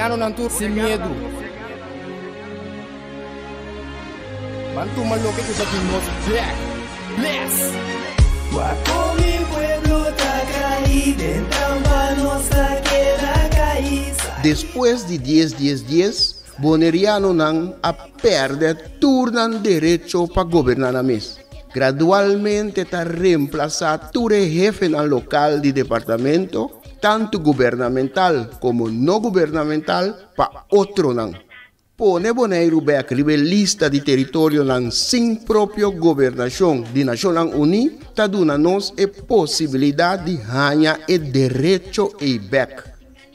Bonerianonan tur sin miedu. Ban tuma loke ku ta di nos bek. Bless! Wak kon mi pueblo ta kai den trampa nos ta keda kai. Despues di dies dies dies, Bonerianonan a pèrdè tur nan derecho pa goberná nan mes. Gradualmente ta remplasá tur e hefenan lokal di departamento, tantu gubernamental komo no gubernamental, pa otronan. Pone Boneiru bèk riba e lista di teritorionan sin propio gobernashon di Nashonnan Uní ta duna nos e posibilidat di haña e derecho ei bèk.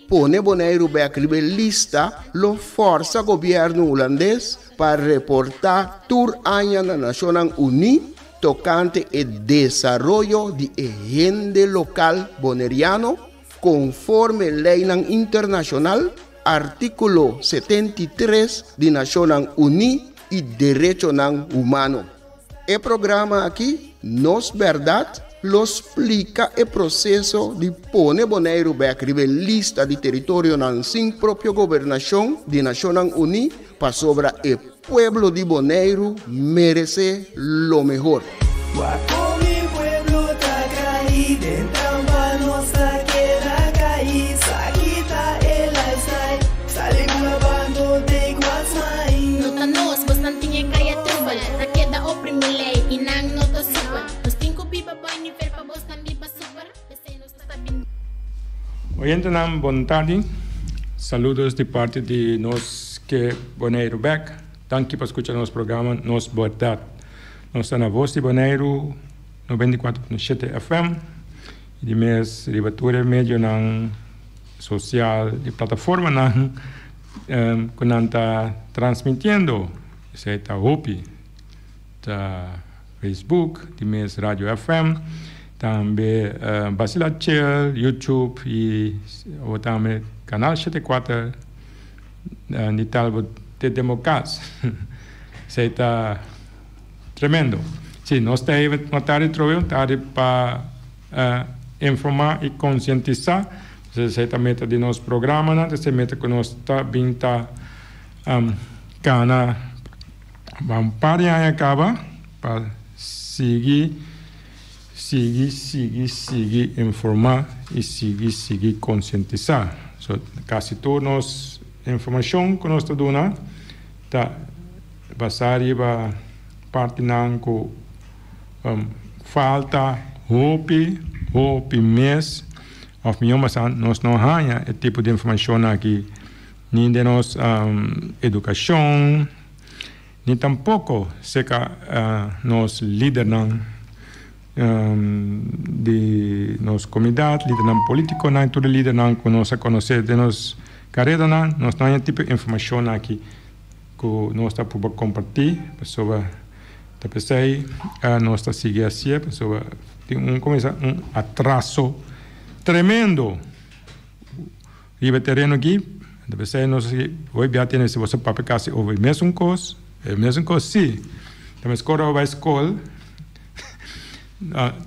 Pone Boneiru bèk riba e lista lo fòrsa gobièrnu hulandes pa reportá tur aña na Nashonnan Uní tokante e desaroyo di e hende lokal boneriano konforme leinan internashonal, artíkulo 73 di Nashonnan Uní i derechonan humano. E programa aki, Nos Bèrdat, lo splika e proseso di pone Boneiru bèk riba e lista di teritorionan sin propio gobernashon di Nashonnan Uní pasobra e pueblo di Boneiru meresé lo mehor. Wak kon mi pueblo ta kai den trampa nos ta keda kai sa kita e lifestyle sali ku na bando take what's mine. No ta nos, bosnan tin e kaya trubel Ta keda oprimi lei i nan no ta super Nos tin ku biba boi nivel pa bosnan biba super P'esei nos ta bin. Oyentenan bon tardi, saludos di parti di nos ke Boneiru bek. Danki pa skucha nos programa Nos Bèrdat. Nos ta na Vos di Boneiru 94.7 FM i di mes riba tur e medionan sosial i plataformanan ku nan ta transmitiendo. Esei ta hopi. Ta Facebook, di mes Radio FM, tambe Basila Chill, YouTube i awor tambe Kanal 74 di tal bo te den bo kas. Esei ta tremendo. Si, nos ta heve un tardi trobe, un tardi pa informa i konsientisá. Esei ta meta di nos programanan, esei meta ku nos ta bin ta kana pa un par di aña kaba pa sigui sigui sigui sigui informa i sigui sigui konsientisá. So kasi tur nos informashon ku nos ta duna ta basá riba partinan ku falta hopi hopi mes òf mihó basá nos no haña e tipo di informashon aki. Ni den nos edukashon, ni tampoko serka nos lidernan di nos komunidat, lidernan politikonan, tur e lidernan ku nos a konosé den nos kareranan, nos no haña tipo informashon aki ku nos ta proba kompartí, pasobra ta p'esei nos ta sigui hasié, pasobra tin un kuminsá un atraso tremendo. Riba e tereno aki, ta p'esei nos hoy bia tene si boso papia kasi over e mesun kos, e mesun kos si. Ta meskor ora bo bai skol,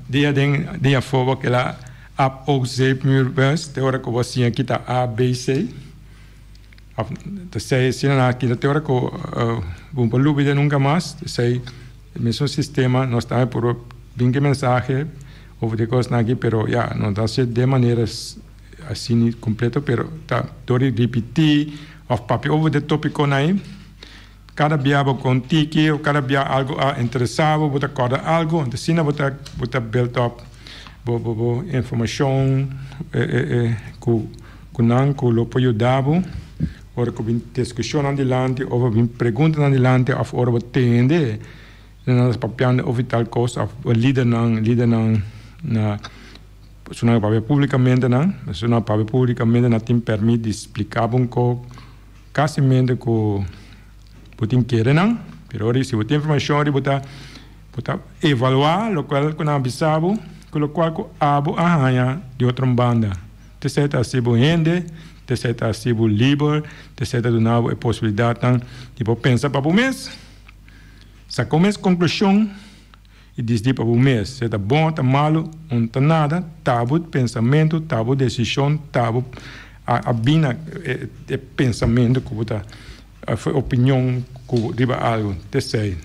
dia aden dia afó bo keda ap oog zeep muur buis te ora ku bo siña kita A B C. Of ta esei asina nan a kita te ora ku bo no por lubida nunka mas. Esei e mesun sistema nos tambe por bin ku e mensahe over di e kosnan aki pero ya no ta hasié den manera. Asini completo pero ta dor di ripiti of papia over de topiconan ei. Cada bia bo con tiki of cada bia algo a interesa bo, bo ta corda algo, entonces asina bo ta bo ta build up bo bo bo informacion cu cu nan cu lo por yuda bo ora cu bin discusionnan dilanti of bin preguntanan dilanti of ora bo tende nan ta papiando over tal cos of lidernan lidernan na. Esun a papia publicamente nan, esun a papia publicamente nan tin permit di splica bo un ko casi mente cu bo tin kere nan, pero ora si bo tin informacion ora bo ta bo ta evalua locual cu nan a bisa bo cu locual cu abo a haya di otro banda. Tesey ta haci bo hende, tesey ta haci bo liber, tesey ta duna bo e posibilidadnan di por pensa pa bo mes, saca bo mes conclusion. I disdi pa bo mes, si e ta bon o ta malu, un ta nada, ta bo pensamentu, ta bo desishon, ta bo A bin na e pensamentu ku bo ta òf e opinion ku riba algu ta esei.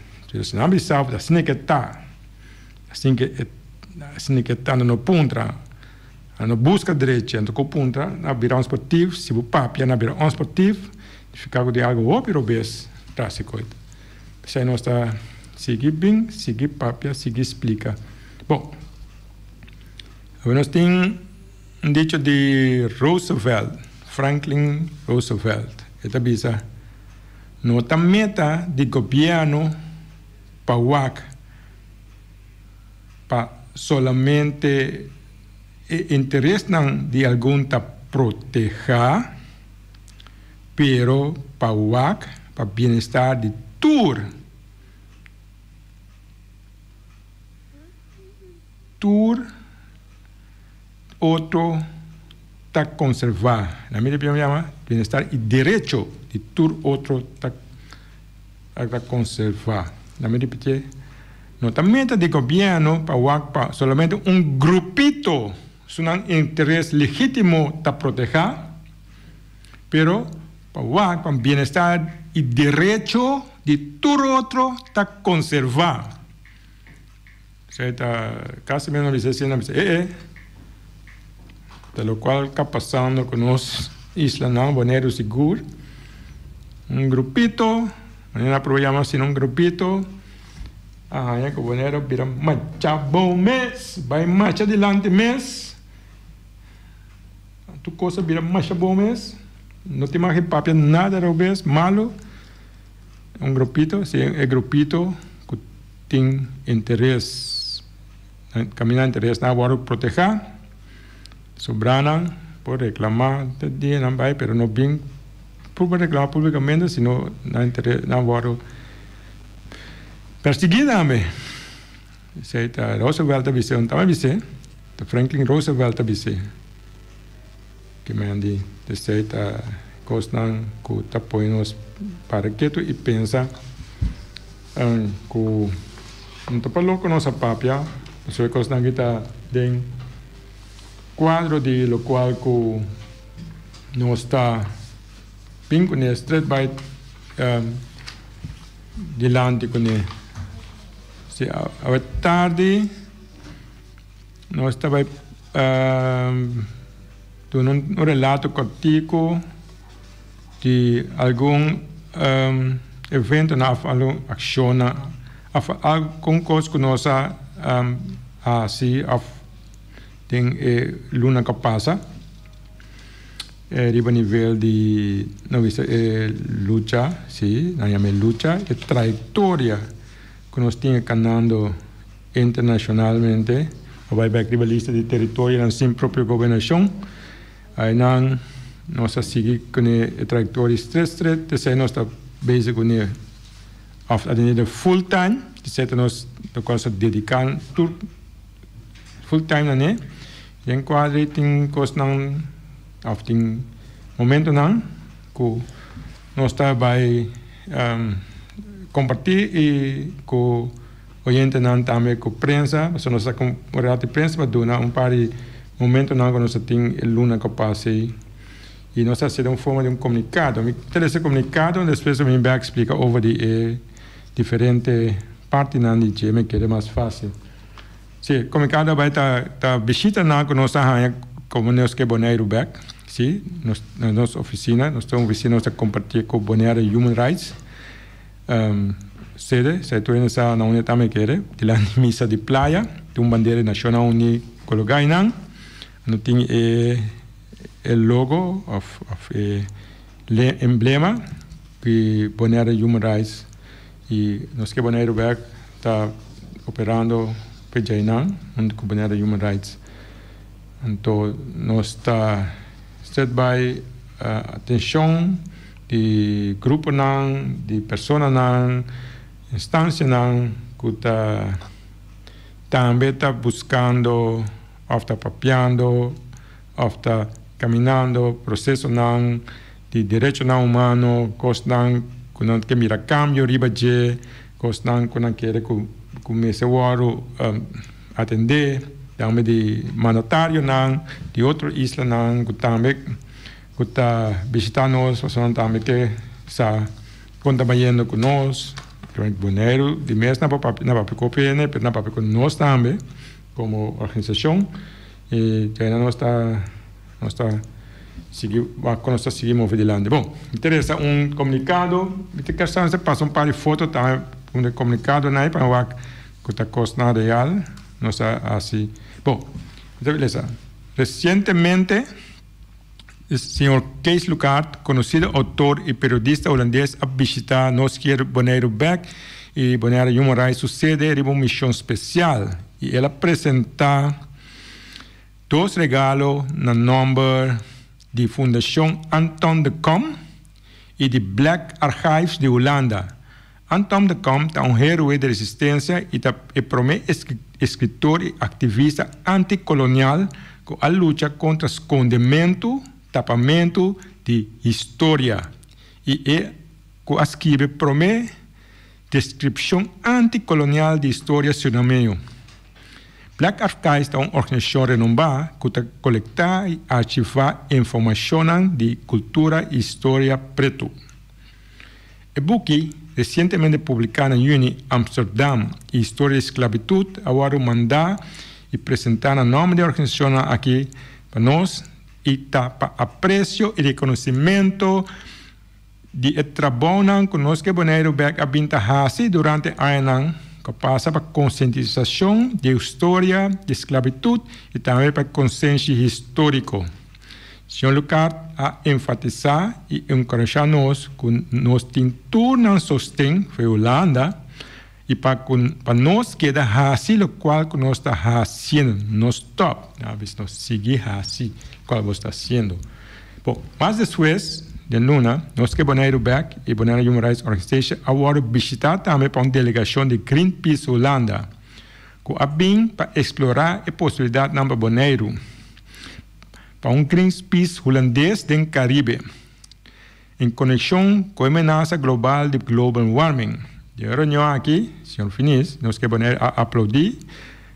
Si nan bisa bo ta asina ke ta, asina ke e asina ke ta nan no puntra, nan no buska drechi, anto ku puntra nan a bira onsportief, si bo papia nan a bira onsportief, nifiká ku tin algu hopi robes tras e kos. P'esei nos ta sigui bin, sigui papia, sigui splika. Bon, awe nos tin. Un dicho di Roosevelt, Franklin Roosevelt, e ta bisa, No ta meta di gobièrnu pa wak pa solamente e interesnan di algun ta protehá, pero pa wak pa bienestar di tur. Tur otro ta konservá. Na mi opinion yama bienestar i derecho di tur otro ta ta konservá. Na mi repitié, no ta meta di gobièrnu pa wak pa solamente un grupito su nan interes legítimo ta protehá, pero pa wak pa bienestar i derecho di tur otro ta konservá. Esei ta casi menos bisa asina, bisa eh eh. Ta locual ta pasando cu nos islanan, Boneiru sigur. Un grupito, manera na proba yama asina, un grupito a haña cu Boneiru bira macha bon mes, bay macha dilanti mes. Tur cos a bira masha bon mes. No tin mas papia nada robes, malo. Un grupito, si e grupito cu tin interes, caminda interes nan a wordo proteha, sobranan por reclama te dia nan bay pero no bin por reclama publicamente sino nan interes nan wordo persigui tambe. Esey ta Roosevelt a bis'e, un taba bis'e, ta Franklin Roosevelt a bis'e. Ki men di esei ta kosnan ku ta poi nos para ketu i pensa ku no ta pa loko nos a papia, pasobra e kosnan aki ta den kuadro di lokual ku nos ta bin kuné stret bai dilanti kuné. Si awe tardi. Nos ta bai duna un relato kòrtiku di algun eventonan òf algun akshonnan òf algun kos ku nos a hasi òf den e luna ku a pasa riba nivel di nos bisa e lucha, si, nan yama e lucha, e trayektoria ku nos tin kanando. Internacionalmente a bai bek riba lista di territorionan sin propio gobernacion. Aynan nos a sigui cune e trayectoria stret stret, esey nos ta bezig cune of a tene full time, esey ta nos locual nos ta dedica tur full time na ne. Den cuadra tin cosnan of tin momentonan cu nos ta bai comparti y cu Oyentenan tambe ku prensa, pasobra nos ta ku un rato di prensa pa duna un par di momentonan ku nos ta tin e luna ku a pasa ei. I nos ta hasi den un forma di un komunikado. Mi ta lesa e komunikado despues mi bin eksplika over di e diferente partinan di dje, mi kere mas fásil. Si, e komunikado a bai ta ta bishitanan ku nos ta haña komo nos ke Boneiru bèk, si, nos na nos ofisina, nos tin un ofisina nos ta kompartí ku Bonaire Human Rights. Sede, sa e tur hende sa na unda ta mi kere, dilanti misa di playa, tin un bandera di Nashonnan Uní kologá einan, no tin e e logo òf òf e emblema di Bonaire Human Rights i nos ke Boneiru bèk ta operando p'e djainan huntu ku Bonaire Human Rights. Anto nos ta set bai atenshon di gruponan, di personanan, instansianan ku ta tambe ta buskando òf ta papiando òf ta kaminando prosesonan di derechonan humano, kosnan ku nan ke mira kambio riba dje, kosnan ku nan kere ku mester wòrdu atendé, tambe di mandatarionan di otro islanan ku tambe. ku ta bishitá nos, pasobra nan tambe ke sa kon ta bayendo ku nos. Boneiru di mes nan por papia, nan papia ku OPN, pero nan papia ku nos tambe komo organisashon. I djaina nos ta nos ta sigui wak kon nos ta sigui move dilanti. Bon, mi ta resa un komunikado, mi ta kier sa pasa un par di foto tambe un komunikadonan ei pa nan wak ku ta kosnan real nos a hasi. Bon, mi ta lesa. Resientemente señor Kees Lukaart, konosido outor i periodista hulandes a bishita Nos Kier Boneiru bek i Bonaire Human Rights su sede riba un mishon spesial i el a presentá dos regalo na nòmber di Fundashon Anton de Kom i di Black Archives di Hulanda. Anton de Kom ta un héroe di resistensia i ta e promé eskritor i aktivista antikolonial ku a lucha kontra skondementu, tapamentu, di historia i e ku a skibi promé deskripshon antikolonial di historia surinameño. Black Archives ta un organisashon renombá ku ta kolektá i archivá informashonnan di kultura i historia pretu. E buki, resientemente publiká na yüni Amsterdam i Historia di Sklabitut, a wòrdu mandá i presentá na nòmber di e organisashonnan aki pa nos i ta pa apresio i rekonosimentu di e trabounan ku nos ke Boneiru bèk a bin ta hasi durante añanan ku a pasa pa konsientisashon di e historia di sklabitut i tambe pa e konsenshi históriko. Señor Lucard a enfatisá i enkurashá nos ku nos tin tur nan sosten for Hulanda i pa ku pa nos keda hasi lokual ku nos ta hasiendo, no stòp, a bisa nos sigui hasi lokual bo ta hasiendo. Bo, mas despues den luna, nos ke Boneiru bèk i Bonaire Human Rights Organization a wòrdu bishitá tambe pa un delegashon di Greenpeace Hulanda ku a bin pa eksplorá e posibilidatnan pa Boneiru. Pa un Greenpeace hulandes den Caribe, en konekshon ku e menasa global di global warming. Den e reunion aki, señor Finis, nos ke Bonaire a aplaudí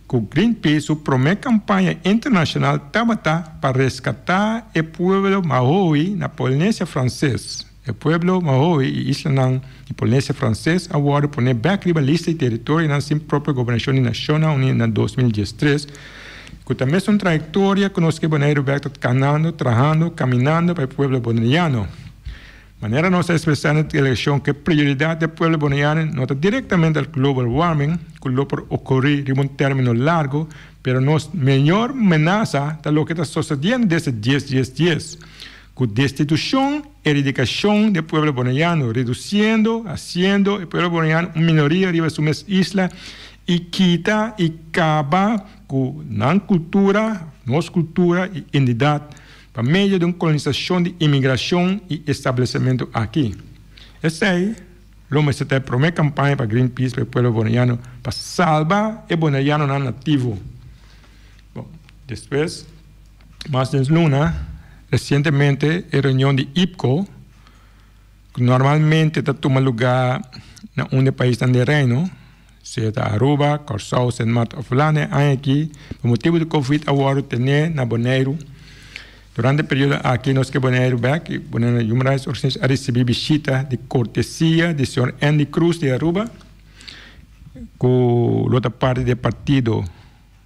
ku Greenpeace su promé kampaña internashonal tabata pa reskatá e pueblo Maori na Polinesia Franses. E pueblo Maori i islanan di Polinesia Franses a wòrdu poné bèk riba lista di teritorionan sin propio gobernashon di Nashonnan Uní na 2013, ku ta mesun trayektoria ku nos ke Boneiru bèk ta kanando, trahando, kaminando pa e pueblo boneriano. Manera nos a ekspresá na delegashon ku e prioridat di e pueblo boneriano no ta direktamente al global warming ku lo por okurí riba un término largu, pero nos mayor menasa ta loke ta sosediendo desde dies dies dies. Ku destitushon, eradikashon di e pueblo boneiano, redusiendo, hasiendo e pueblo boneiano un minoria riba su mes isla i kita i kaba ku nan kultura, nos kultura i identidat pa medio di un kolonisashon di imigrashon i establesementu aki. Esei lo mester ta e promé kampaña pa Greenpeace pa e pueblo boneiano pa salba e boneianonan nativo. Bon, despues. Mas den luna, resientemente e reunion di IPCO, ku normalmente ta tuma lugá na un di e paisnan den Reino, sea ta Aruba, Kòrsou, Sint Maarten òf Hulanda, e aña aki pa motibu di covid a wòrdu tené na Boneiru. Durante e periodo aki nos ke Boneiru bèk i Bonaire Human Rights Organization a risibí bishita di kortesia di señor Endy Croes di Aruba, ku lo ta parti di e partido.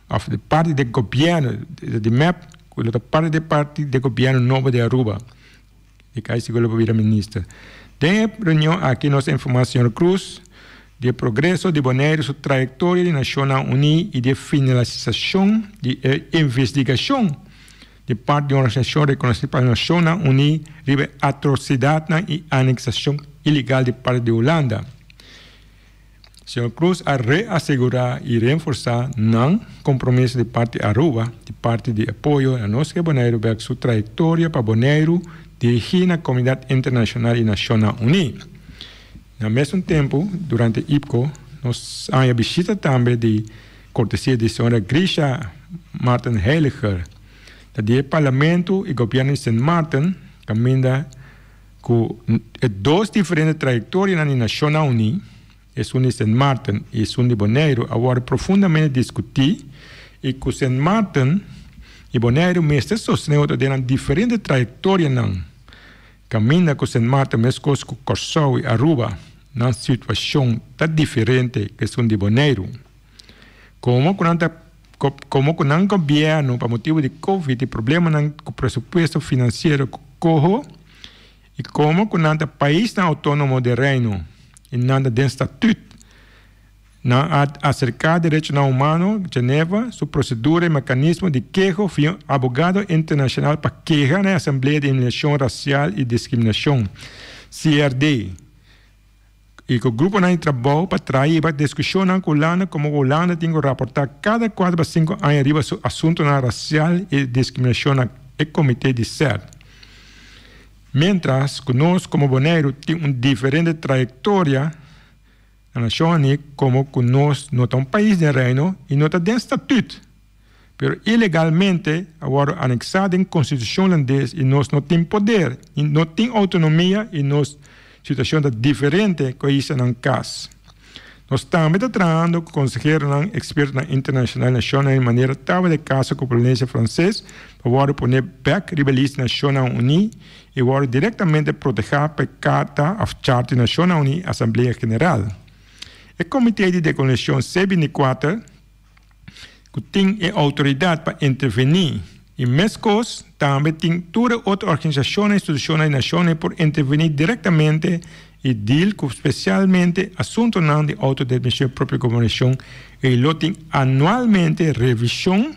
Of di parti di gobierno di mep cu lo ta parti di parti di gobierno nobo di Aruba y cay sigur lo por bira minister. Den e reunion aki nos a informa señor Croes di e progreso di Bonaire su trayectoria di Nacionnan Uni y di e finalisacion di e investigacion di parti di un organisacion reconoci pa Nacionnan Uni riba e atrocidadnan y anexacion ilegal di parti di Hulanda. Señor Cruz a reasegurá i reenforsá nan kompromiso di parti Aruba di parti di apoyo na Nos Ke Boneiru bek su trayektoria pa Boneiru dirigí na komunidat internashonal i Nashonnan Uní. Na mesun tempu, durante IPCO nos haña bishita tambe di kortesia di señora Grisha Marten Heyliger ta di e Parlamento i Gobièrnu di Sint Maarten kaminda Ku e dos diferente trayektorianan di Nashonnan Uní, esun di Sint Maarten i esun di Boneiru, a wòrdu profundamente diskutí i ku Sint Maarten I Boneiru mester sostené otro den nan diferente trayektorianan. Kaminda ku Sint Maarten meskos ku Kòrsou i Aruba nan situashon ta diferente ku esun di Boneiru. Komo ku nan ta komo ku nan gobièrnu pa motibu di covid i problemanan ku presupuesto finansiero ku koho i komo ku nan ta paisnan outónomo den Reino i nan ta den statüt Nan a aserká Derechonan Humano Geneva su prosedura i mekanismo di keho via un abogado internashonal pa keha na e Asamblea di Eliminashon Rasial i Diskriminashon, CRD, i ku gruponan di trabou pa traha riba diskushonnan ku Hulanda komo ku Hulanda tin ku raportá kada kuater pa sinku aña riba su asuntunan rasial i diskriminashon na e komité di serd. Miéntras ku nos komo Boneiru tin un diferente trayektoria, Na nashon ani komo ku nos no ta un pais den Reino i no ta den statut, pero ilegalmente a wòrdu aneksá den konstitushon hulandes i nos no tin poder i no tin outonomia i nos situashon ta diferente ku e islanan kas. Nos tambe ta trahando ku konseheronan, ekspertonan internashonal i nashonnan i manera tabata e kaso ku Polinesia Franses pa wòrdu pone bèk riba e lista Nashonnan Uní i wòrdu direktamente protehá pa e Karta òf Charta di Nashonnan Uní Asamblea General. E Komité di Dekoloniashon C 24 ku tin e outoridat pa intervení i meskos tambe tin tur e otro organisashonnan i institushonnan di nashonnan por intervení direktamente i deal ku spesialmente asuntunan di outodeterminashon i propio gobernashon i lo tin anualmente revishon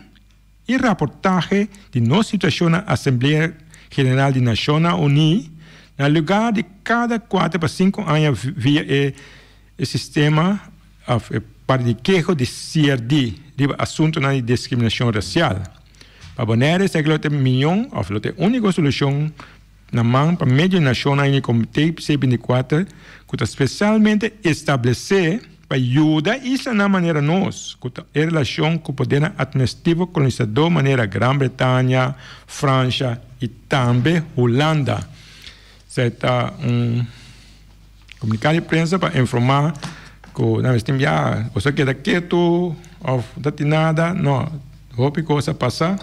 E raportahe di nos situashon na Asamblea General di Nashonnan Uní na lugá di kada kuater pa sinku aña via e sistema òf e parti di keho di CRD riba asuntunan di diskriminashon rasial. Pa Bonaire esaki lo ta e mion òf lo ta e úniko solushon na man pa medio di Nashonnan Uní Komité C24 ku ta spesialmente establesé pa yuda islanan manera nos ku ta e relashon ku podernan atministrativo kolonisadó manera Gran Bretania, Fransha i tambe Hulanda. Esei ta un komunikado di prensa pa informá ku nan mester bia boso a keda ketu òf no ta tin nada. No, hopi kos a pasa.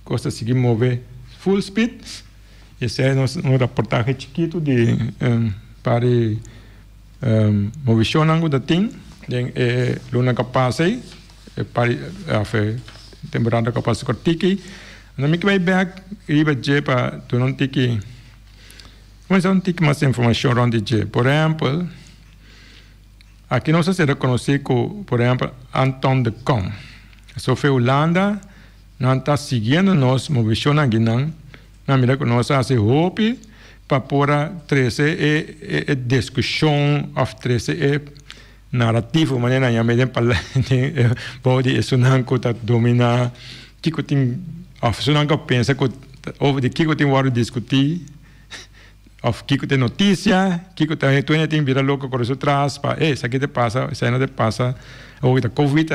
Kos ta sigui move full speed. Esei nos un raportahe chikitu di par di movishonnan ku ta tin den e luna ku a pasa ei, e par di òf e temporada ku a pasa kòrtiki. Anto mi ke bai bèk riba dje pa duna un tiki, kuminsá un tiki mas informashon rònt di dje. Por ehèmpel, aki nos a ser rekonosí ku por ehèmpel Anton de Kom. Sofe Hulanda. Nan ta siguiendo nos movishonnan akinan, nan mira ku nos a hasi hopi pa por a trese e e diskushon òf trese e narativo manera nan yama den den bou di esunnan ku ta dominá kiko tin òf esunnan ku a pensa ku over di kiko tin wòrdu diskutí òf kiko ta e notisia kiko ta tur hende tin bira loko kore su tras pa e esaki ta pasa esei no ta pasa awor ta covid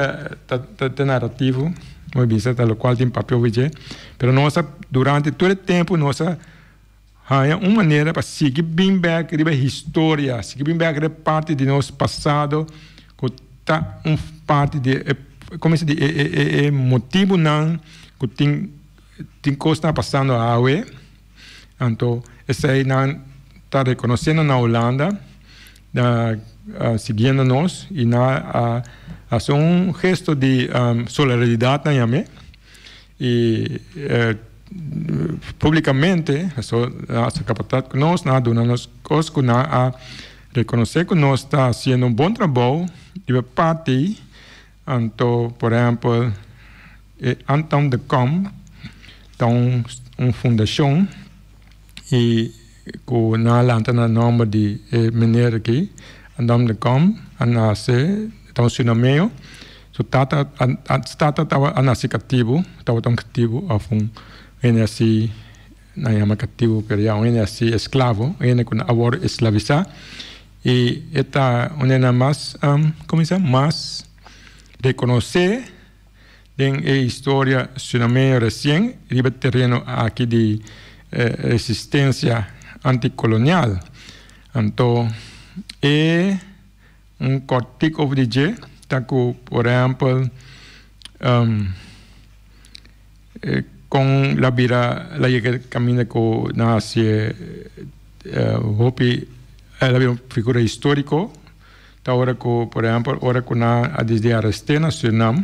ta ta narativo moe bisa ta lokual tin papia over dje pero nos a durante tur e tempu nos a haña un manera pa sigui bin bek riba e historia sigui bin bek riba e parti di nos pasado ku ta un parti di e komo se di e e e motibunan ku tin tin kosnan pasando awe. Anto esei nan ta reconociendo na Hulanda, na siguiendo nos y nan a haci un gesto di solidaridad nan yam'e y publicamente paso nan a saca patat cu nos, nan a duna nos cos cu nan a reconoce cu nos ta haciendo un bon trabou riba parti. Anto por ehempel e Anton de Kom ta un un fundashon y ku nan a lanta na nomber di e meneer aki Anton de Kom a nase ta un surinameo su tata su tata a nase katibu tabata un katibu of un hende asi nan yama katibu pero ya un hende asi esklavo un hende ku a wòrdu esklavisá. I e ta un hende mas, como bisa, mas reconoce den e historia Surinameo recien riba e tereno aki di resistencia anticolonial. Anto e un kortik over di dje ta ku, por ehempel, Kon la bira la yega kaminda ku nan hasié hopi el a bira un figura históriko ta ora ku por ehèmpel ora ku nan a disdi arest'é na Surinam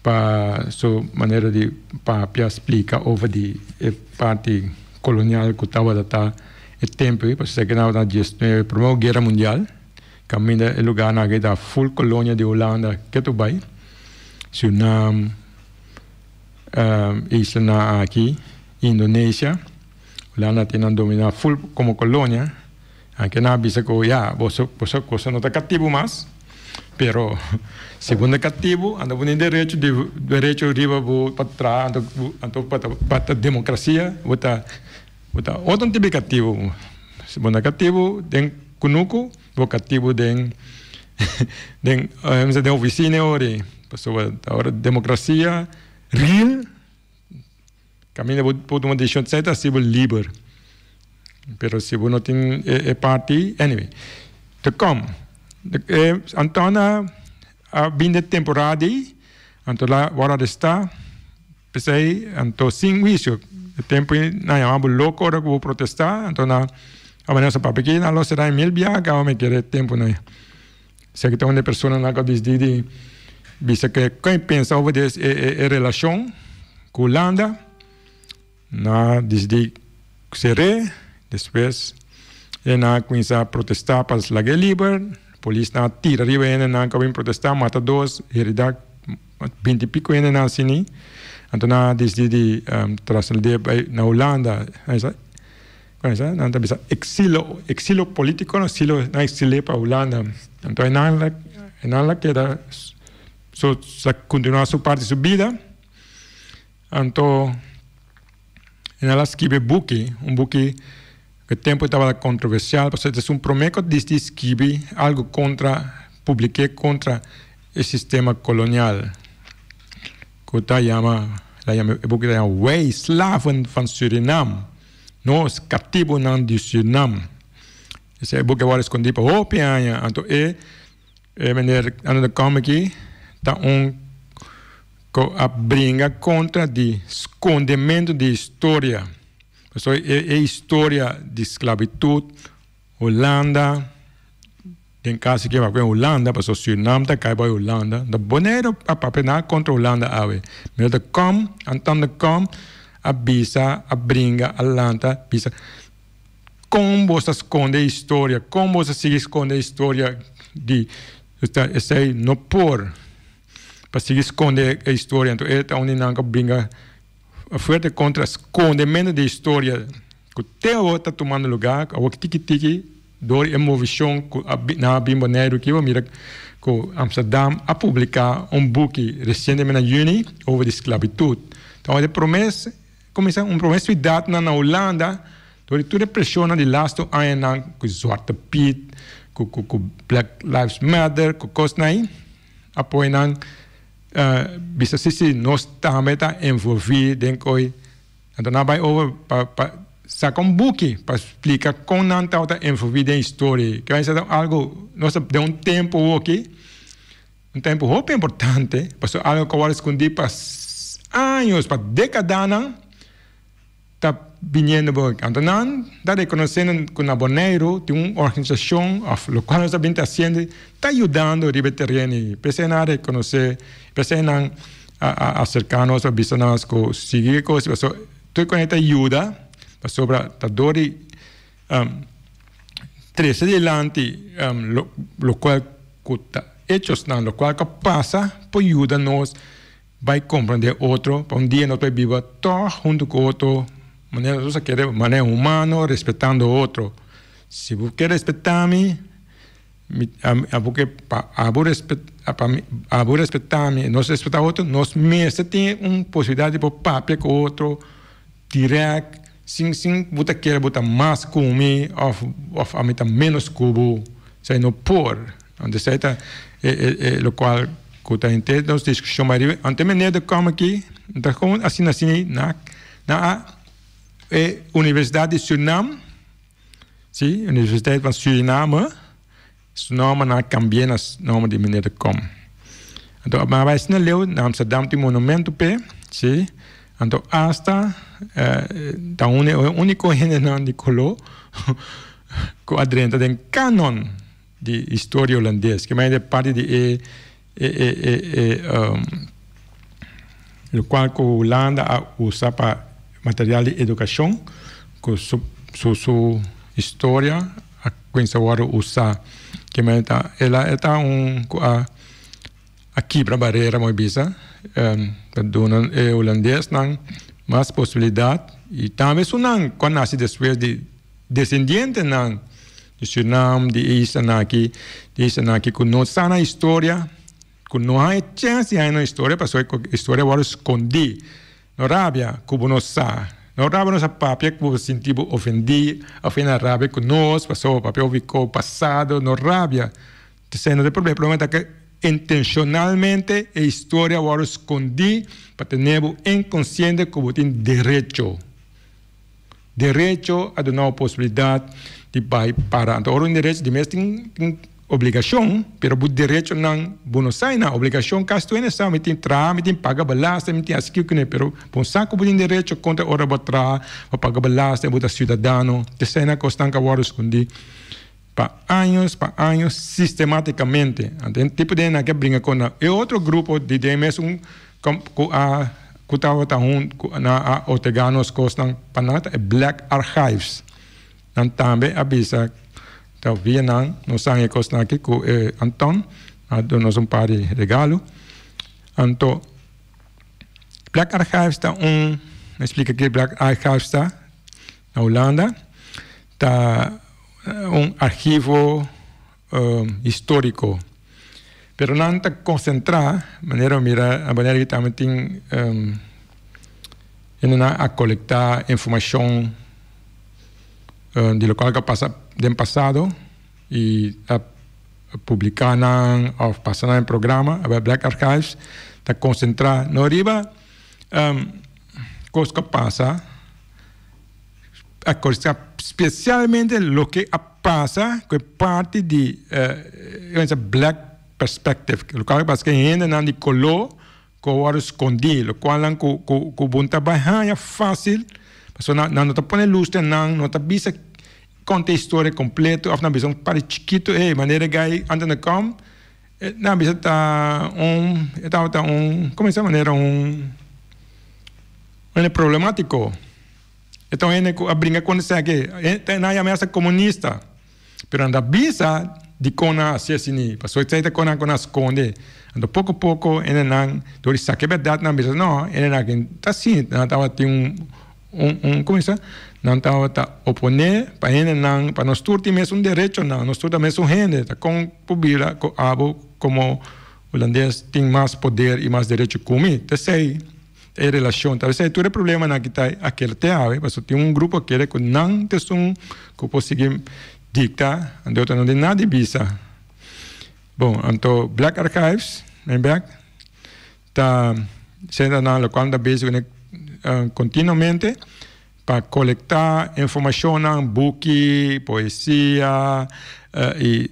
pa su manera di papia splika over di e parti kolonial ku tabata ta e tempu ei pasobra esaki tabata na diesnuebe promé guera mundial kaminda e lugarnan aki ta ful kolonia di Hulanda ketu bai Surinam. Islanan aki, Indonesia, Hulanda tin nan dominá ful komo kolonia. Anke nan a bisa ku ya, boso boso boso no ta katibu mas, pero si bo no katibu anto bo tin derecho di derecho riba bo pa traha anto anto pa ta pa ta demokrasia bo ta bo ta otro tipo di katibu. Si bo no katibu den kunuku Bo katibu den den den ofisina e ora ei pasobra ora demokrasia real kaminda bo por tuma desishon esei ta hasi bo liber pero si bo no tin e parti anyway ta kom e Anton a bin den temporada ei anto la wòrdu arestá P'esei, anto sin huisio, e tempu ei nan yama bo loko ora ku bo protestá, anto nan a manera sa papia ki nan lo sera mil biaha kaba mi kere tempunan ei. Esaki ta un di e personanan ku a disidí di bisa ke kon e pensa over di e relashon ku Hulanda. Nan a disidí ser'é, despues e nan a kuminsá protestá pa lag'é liber, polisnan a tira riba e hendenan ku a bin protestá, mata dos, heridá binti piko hendenan asini. Anto nan a disidí di traslad'é bai na Hulanda, nan ta bisa exilo, exilo polítiko, exilo, nan a exil'é pa Hulanda. Anto e nan la keda, so sa kontinuá su parti su bida. Anto e nan a skibi e buki, un buki ku e tempu tabata kontroversial pasobra ta esun promé ku a disidi skibi algu kontra, publik'é kontra e sistema kolonial ku ta yama, la yama e buki ta yama Wij slaven van Surinam, Nos katibunan di Surinam. Esei buki a wòrdu skondí pa hopi aña, anto e E meneer Anno de Kom aki ta un ku a bringa kontra di skondementu di historia. Pasobra e e historia di sklabitut Hulanda, den kaso aki papia Hulanda pasobra Surinam ta kai bai Hulanda, ta Boneiru a papia nada kontra Hulanda awe. Meneer de Kom, Anton de Kom a bisa, a bringa, a lanta bisa. Kon bo ta skonde historia? Kon bo ta sigui skonde historia di esei no por pa sigui skonde e historia. Anto e ta un di nan ku bringa fuerte kontra skondementu di historia ku te awor ta tumando lugar, awor tiki tiki dor e movishon ku nan a bin Boneiru aki bo mira ku Amsterdam a publiká un buki resientemente na yüni over di sklabitut. Ta e promé Kuminsá un promé siudatnan na Hulanda dor di tur e preshonnan di lastu añanan ku Zwarte Piet, ku ku ku Black Lives Matter, ku kosnan ei a poi nan bisa si si nos tambe ta envolví den koi. Anto nan a bai over pa pa saka un buki pa splika kon nan tabata envolví den historia ei. Kibera esei ta algu nos ta den un tempu awoki. Un tempu hopi importante, pasobra algo ku a wòrdu skondí pa años, pa dékadanan, ta biniendo bo. Anto nan ta rekonosé ku na Boneiru tin un organisashon òf lokual nos ta bin ta hasiendo ta yudando riba e tereno ei. P'esei nan a rekonosé, p'esei nan a aserká nos a bisa nos ku sigui e kos, pasobra tur ku nan ta yuda pasobra ta dor di trese dilanti lokual ku ta echosnan, lokual ku a pasa por yuda nos bai komprendé otro pa un dia nos por biba tòg huntu ku otro manera nos a kere, manera humano respetando otro. Si bo ke respetá mi, mi abo ke pa abo pa mi abo respetá mi, nos respetá otro, nos mester tin un posibilidat di por papia ku otro dirèkt. Sin sin bo ta kere bo ta mas ku mi of of ami ta menos ku bo, esei no por. Anto esei ta e e e lokual ku ta henter nos diskushon bai riba. Anto e meneer de kom aki ta kon asina asina na na a e Universidat di Surinam, si, Universiteit van Suriname, su nòmber nan a kambi'é na nòmber di meneer de Kom. Anto a bai asina leu na Amsterdam tin monumento p'e. Sí, anto asta ta un e úniko hendenan di koló ku a drenta den kanon di historia hulandes, ke manera di parti di e e e e e lokual ku Hulanda a usa pa material di edukashon ku su su su historia a kuminsá wòrdu usá. Ke manera ta el a e ta un ku a a kibra barera moe bisa pa duna e hulandesnan mas posibilidat i tambe esunnan ku a nase despues di desendientenan di Surinam, di e islanan aki, di e islanan aki ku no sa nan historia, ku no haña chèns di haña nan historia pasobra e historia a wòrdu skondí. No rabia ku bo no sa. No rabia nos a papia ku bo sinti bo ofendí òf hende a rabia ku nos pasobra bo papia hopi kos pasado. No rabia. Esei no ta e problema. E problema ta ku intenshonalmente e historia a wòrdu skondí pa tene bo inkonsiente ku bo tin derecho. Derecho a duna bo posibilidat di bai para. Anto ora un derecho di mes tin tin obligashon, pero bo derechonan bo no sa einan. Obligashon kasi tur hende sa, mi tin traha, mi tin paga belasting, mi tin hasi kiko kuné, pero bo no sa ku bo tin derecho kontra ora bo traha, bo paga belasting, bo ta siudadano. Eseinan kosnan ku a wòrdu skondí pa años, pa años sistematikamente. Anto e tipo di hende nan ke bringa kontra e otro grupo di den mesun ku a ku tabata hun ku nan a otorgá nos kosnan pa nan ta e Black Archives. Nan tambe a bisa ta via nan nos haña e kosnan aki ku e Anton a duna nos un par di regalo. Anto Black Archives ta un, mi splika ke Black Archives ta na Hulanda, ta un archivo historico. Pero nan ta concentra, manera mira na Bonaire aki tambe tin hendenan a colecta informacion di locual cu a pasa den pasado y a publica nan of pasa nan den programa. Abel Black Archives ta concentra no riba cos cu a pasa. A korsá spesialmente loke a pasa ku e parti di e black perspective, lokual a pasa ku e hendenan di koló ku a wòrdu skondí, lokual nan ku ku bo no ta bai haña fásil, pasobra nan no ta pone lus den nan, no ta bisa konta e historia kompleto òf nan bisa un parti chikitu, ey manera e gai antes na kòm nan bisa ta un e tabata un komo e manera un hende problemátiko. E ta un hende ku a bringa kontra esaki. E nan yama esta komunista. Pero nan ta bisa dikon nan a hasi asini. Pasobra esei ta kon nan a skonde. Anto poko poko hendenan dor di saka e bèrdat nan bisa no, hendenan aki ta así. Nan tabatin un un komo bisa? Nan tabata oponé pa hendenan pa nos tur tin mesun derechonan. Nos tur ta mesun hende. Ta kon por bira ku abo komo hulandes tin mas poder i mas derecho ku mi? Ta esei. E relacion ta esey tur e problemanan ki ta akel te awe pasobra tin un grupo kere ku nan ta esun ku por sigui dicta anto otro no tin nada di bisa. Bon anto Black Archives mijn bek ta senta nan lokual nan ta bezig kuné continuamente pa colecta informacionnan buki, poesia y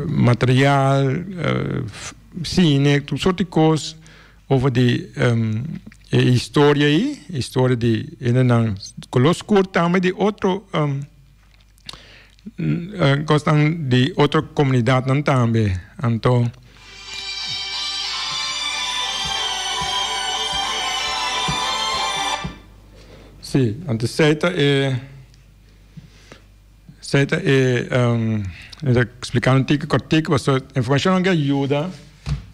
material, cine, tur soort di cos over di e historia ey, historia di hendenan color scur tambe di otro cosnan di otro comunidadnan tambe, anto. Si, anto esey ta e, esey ta e, mi ta explica un tiki cortico pasobra informacionnan ke ayuda,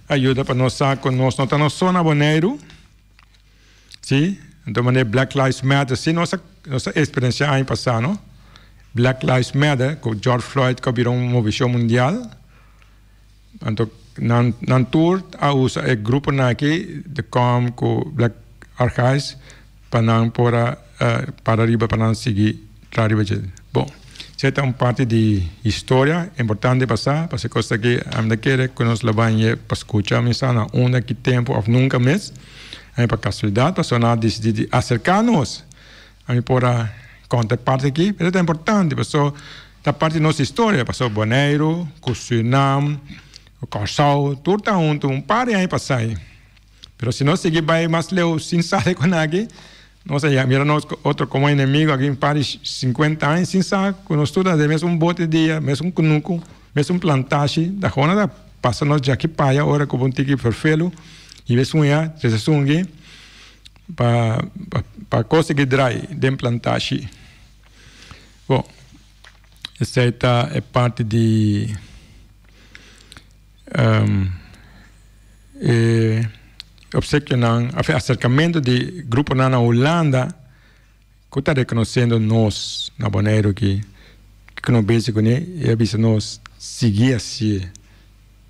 ayuda pa nos sa cu nos no ta nos so na Boneiru. Si, anto manera Black Lives Matter, si nos a nos a experiencia aña pasa no, Black Lives Matter cu George Floyd cu a bira un movicion mundial, anto nan nan tur a usa e gruponan aki de com cu Black Archives pa nan por a para riba pa nan sigui traha riba dje. Bon, esei ta un parti di historia importante pa sa, pasobra e cos aki ami ta kere cu nos lo bay ye pa scucha mi sa na unda ki tempo of nunca mes. Ami pa casualidad pasobra nan a dicidi di acerca nos. Ami por a conta e parti aki, pero ta importante pasobra ta parti di nos historia, pasobra Boneiru cu Surinam, Corsou, tur ta hunto un par di aña pasai. Pero si nos sigui bai mas leu sin sali ku nan aki, nos a mira nos otro komo enemigo aki un par di 50 aña sin sa ku nos tur ta den mesun bote dia, mesun kunuku, mesun plantashi. Ta gewoon ta pasa nos djaki pa aya ora ku bo un tiki ferfelu i be suña trese sungi pa pa kos sigui drai den plantashi. Bon, esei ta e parti di e obsekionan of e aserkamentu di gruponan na Hulanda ku ta rekonosiendo nos na Boneiru aki ku no besi kuné i a bisa nos sigui hasié,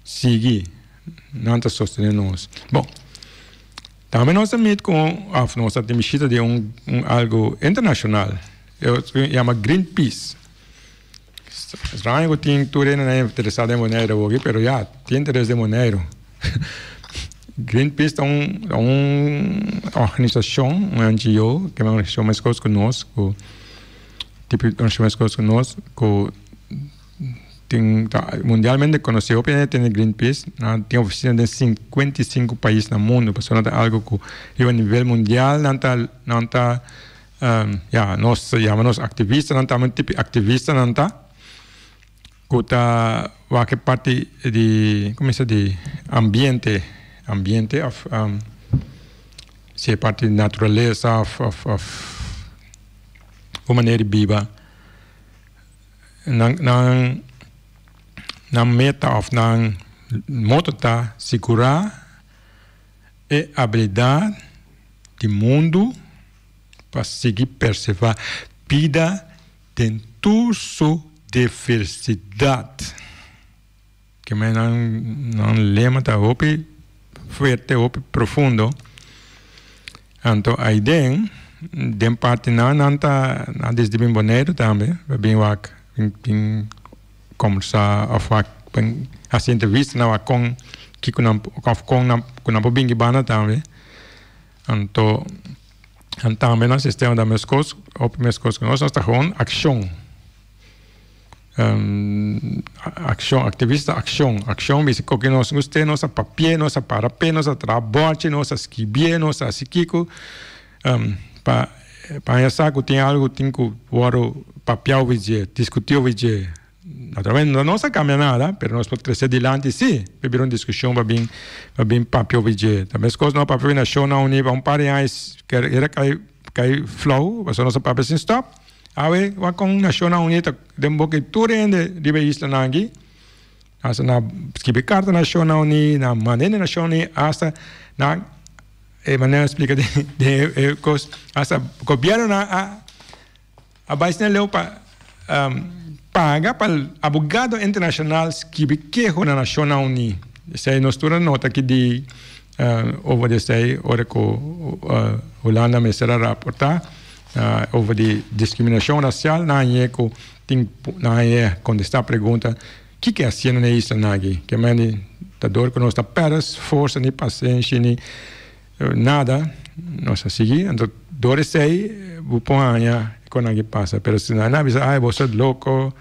sigui, nan ta sostené nos. Bon, tambe nos a meet ku of nos a tin bishita di un algu internashonal e yama Greenpeace. Extraño ku tin tur hende nan interesá den Boneiru awoki, pero ya, tin interes den Boneiru. Greenpeace ta un ta un organisashon, un NGO, ke un organisashon meskos ku nos, ku tipo organisashon meskos ku nos, ku tin ta mundialmente konosí. Hopi hende tende Greenpeace, nan tin ofisina den 55 pais na mundu, pasobra nan ta algu ku riba nivel mundial nan ta nan ta Ya, nos ta yama nos aktivistanan tambe un tipo aktivistanan ta ku ta wak e parti di komo bisa di ambiente, ambiente òf si e parti di naturalesa òf òf òf un manera di biba. Nan nan nan meta òf nan moto ta sigurá e abilidat di mundu pa sigui persevá bida den tur su diversidat. Ke men nan nan lema ta hopi fuerte, hopi profundo. Anto aiden den partinan nan ta nan desde bin Boneiru tambe pa bin wak bin bin kombersá òf wak bin hasi entrevista nan wak kon kiko nan òf kon nan ku nan por bin ki banda tambe. Anto nan tambe nan sistema ta meskos hopi meskos ku nos, nos ta gewoon akshon. Akshon, aktivista akshon, akshon bisa koke nos guste, nos a papia, nos a para p'e, nos a traha bòchi, nos a skibié, nos a hasi kiko pa pa haña sa ku tin algu tin ku wòrdu papia over dje, diskutí over dje. Naturalmente no nos a cambia nada, pero nos por trece dilanti si, pa bira un discusion pa bin pa bin papia over dje. Ta mescos no papia over Nacionnan Uní pa un par di aña era cay cay flauw, pasobra nos a papia sin stop. Awe wak con Nacionnan Uní ta den boca di tur hende riba e islanan aki, hasta nan a skibi carta na Nacionnan Uní, nan a manda hende Nacionnan Uní, hasta nan e manera splica den den e cos, hasta gobiernonan a. A bai sna leu pa paga pa abogado internacional skibi keho na Nacionnan Uní. Esei nos tur a nota aki di over di esei ora ku Hulanda mester a raporta over di discriminacion racial nan hañ'é ku tin nan hañ'é kontesta pregunta kiko e hasiendo na e islanan aki. Ke mende ta dor ku nos ta pèrdè forsa ni pasenshi ni Nada, nos a sigui, anto dor esei bo por haña kon nan ke pasa, pero si nan a bisa ay bo sa loko,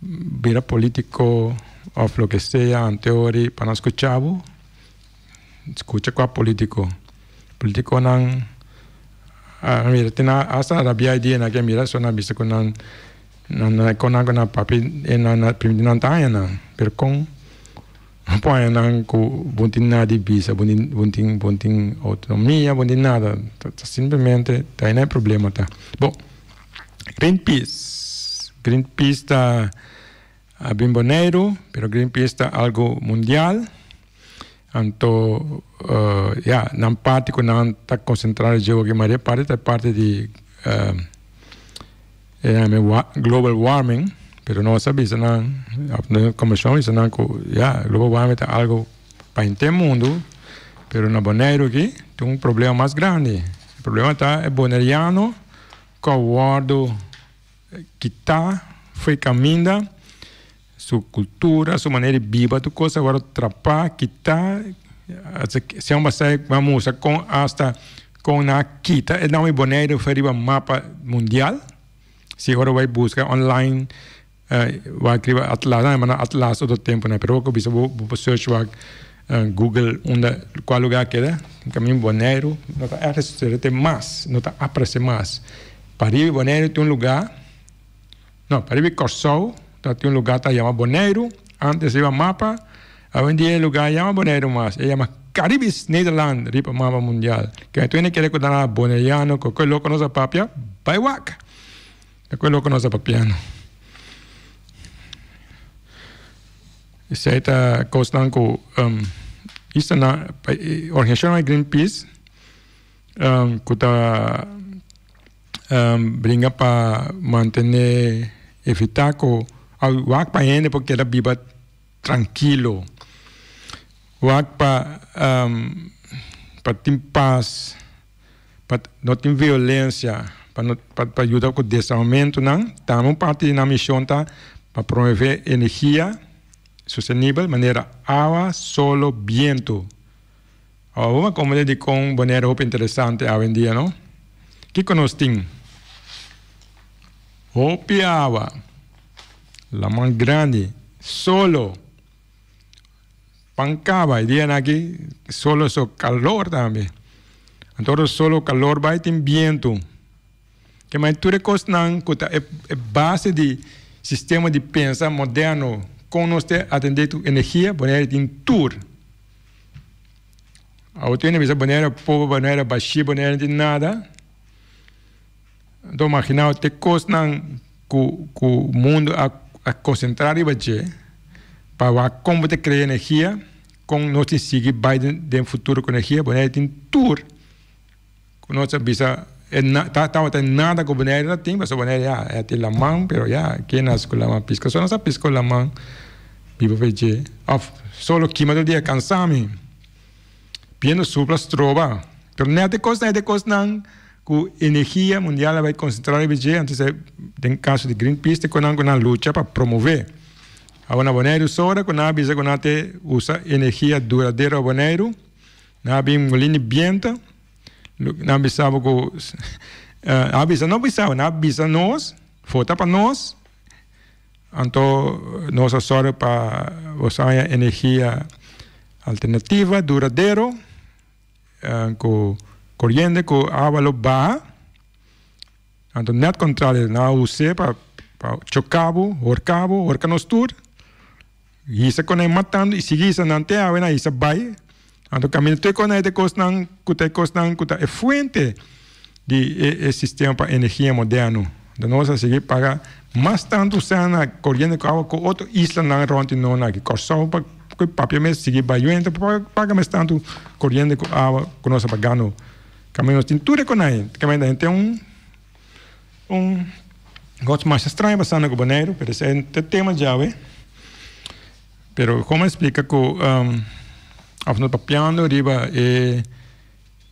bira politico of loke sea anteori pa nan skucha bo, skucha kua politico, politiconan a mira te nan hasta rabia e dia nan ke mira so nan bisa ku nan nan kon nan ku nan papia e nan a primiti nan ta haña nan, pero kon. No por haña nan ku bo tin nada di bisa, bo tin bo tin bo tin outonomia, bo tin nada. Ta ta simplemente ta ahí nan e problema ta. Bon, Greenpeace, Greenpeace ta a bin Boneiru, pero Greenpeace ta algu mundial. Anto ya, nan parti ku nan ta konsentrá dje oki maria parti ta e parti di E yama global warming, pero nos a bisa nan, na komishon a bisa nan ku ya, global warming ta algu pa henter mundu, pero na Boneiru aki tin un problema mas grandi. E problema ta e boneriano ku a wòrdu kitá for e kaminda, su kultura, su manera di biba, tur kos a wòrdu trapá, kitá. Señor Basay a mustra kon asta kon nan a kita e nòmber Boneiru for riba mapa mundial. Si ora bo bai buska online wak riba atlas, nan a manda atlas otro tempunan, pero bo por bisa bo por search wak. Google unda kua lugá keda, kaminda Boneiru no ta RCT mas, no ta aparesé mas. Pariba Boneiru tin un lugá, no, pariba Kòrsou ta tin un lugá ta yama Boneiru, antes riba mapa, awendia e lugá yama Boneiru mas, e yama Caribisch Nederland riba mapa mundial. Kende tur hende kere ku ta na Boneriano, ku loko nos a papia, bai wak! Ta ku loko nos a papiando. Esei ta kosnan ku istanan organisashonnan di Greenpeace ku ta bringa pa mantené evitá ku wak pa hende por keda biba trankilo, wak pa pa tin pas, pa no tin violensia, pa no pa yuda ku desarmamentunan. Tambe un parti di nan mishon ta pa promové energia sostenibel manera awa, solo, bientu. Awor bo a komprende dikon Bonaire hopi interesante awendia, no? Kiko nos tin? Hopi awa, laman grandi, solo. Pan kaba e dianan aki solo so kalor tambe. Anto ora solo kalor bai tin bientu. Ke mai tur e kosnan ku ta e base di sistema di pensa moderno kon nos ta atende ku energia, Bonaire tin tur. Awor tur hende bisa Bonaire pober, Bonaire bashí, Bonaire no tin nada. Anto imagina te kosnan ku ku mundu a a konsentrá riba dje pa wak kon bo ta krea energia, kon nos tin sigui bai den den futuro ku energia, Bonaire tin tur ku nos a bisa e na ta tabata nada ku Bonaire ta tin pasobra Bonaire ya ya tin laman pero ya ke nas ku laman piska so nos a piska ku laman biba pa dje òf solo kima tur dia kansa mi biendo supla stroba pero nèt e kosnan e kosnan. Ku energia mundial a bai konsentrá riba dje, anto esei den kaso di Greenpeace ta konan ku nan lucha pa promové. Awor na Boneiru sora ku nan a bisa ku nan te usa energia duradero a Boneiru, nan a bin molin di biento, nan a bisa bo ku nan a bisa no bisa bo, nan a bisa nos, vota pa nos, anto nos a sòru pa boso haña energia alternativa duradero. Ku koriente ku awa lo baha, anto nèt kontrario nan a us'é pa pa choká bo, horká bo, horka nos tur, hisa kon nan matando i sigui hisa nan te awe nan hisa bai, anto kaminda tur e kosnan ei ta e kosnan ku ta e kosnan ku ta e fuente di e e sistema pa energia moderno. Anto nos a sigui paga mas tantu sèn na koriente ku awa ku otro islanan rònt di nos aki. Kòrsou pa ku papia mes sigui bayuenta paga mes tantu koriente ku awa ku nos a pagando. Kaminda nos tin tur e konai. Kaminda hende tin un un gochi masha straño pasando ku Boneiru, pero esei ta e tema djawe. Pero komo a splika ku òf nos papiando riba e.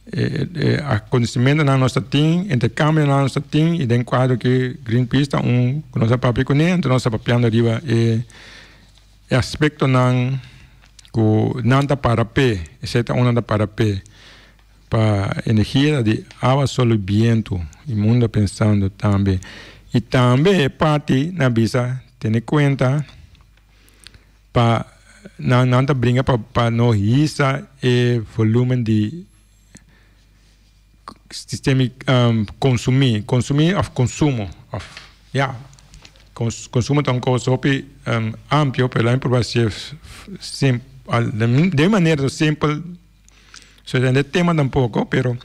E akontesimentonan nos ta tin, interkambionan nos ta tin i den kuadro ki Greenpeace ta un ku nos a papia kuné, anto nos ta papiando riba e aspektonan ku nan ta para p'e, esei ta un nan ta para p'e, pa energia di awa, sol i bientu, i mundu a pensando tambe. I tambe e parti nan bisa tene kuenta. Pa nan nan ta bringa pa pa no hisa e volumen di sistema consumi consumi of consumo of ya consumo ta un cosa hopi amplio pero laat mi proba hacié sim den un manera simpel so e tema tampoco pero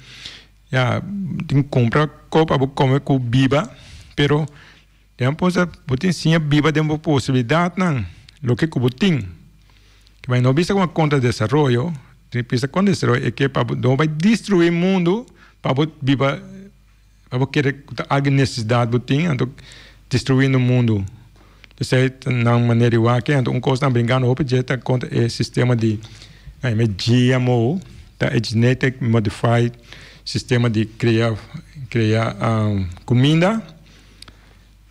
ya tin cumpra koop pa bo come cu biba pero. Den bo bo tin siña biba den bo posibilidatnan, loke ku bo tin. Ke bai no bisa kuma kontra desaroyo, tin bisa kontra desaroyo e ke pa bo no bai destruí mundu pa bo biba, pa bo kere ku ta algu nesesidat bo tin, anto destruindo mundu. Esei ta nan manera di wak, anto un kos nan brinkando hopi dje ta kontra e sistema di GMO, ta e genetic modified sistema di krea krea kuminda.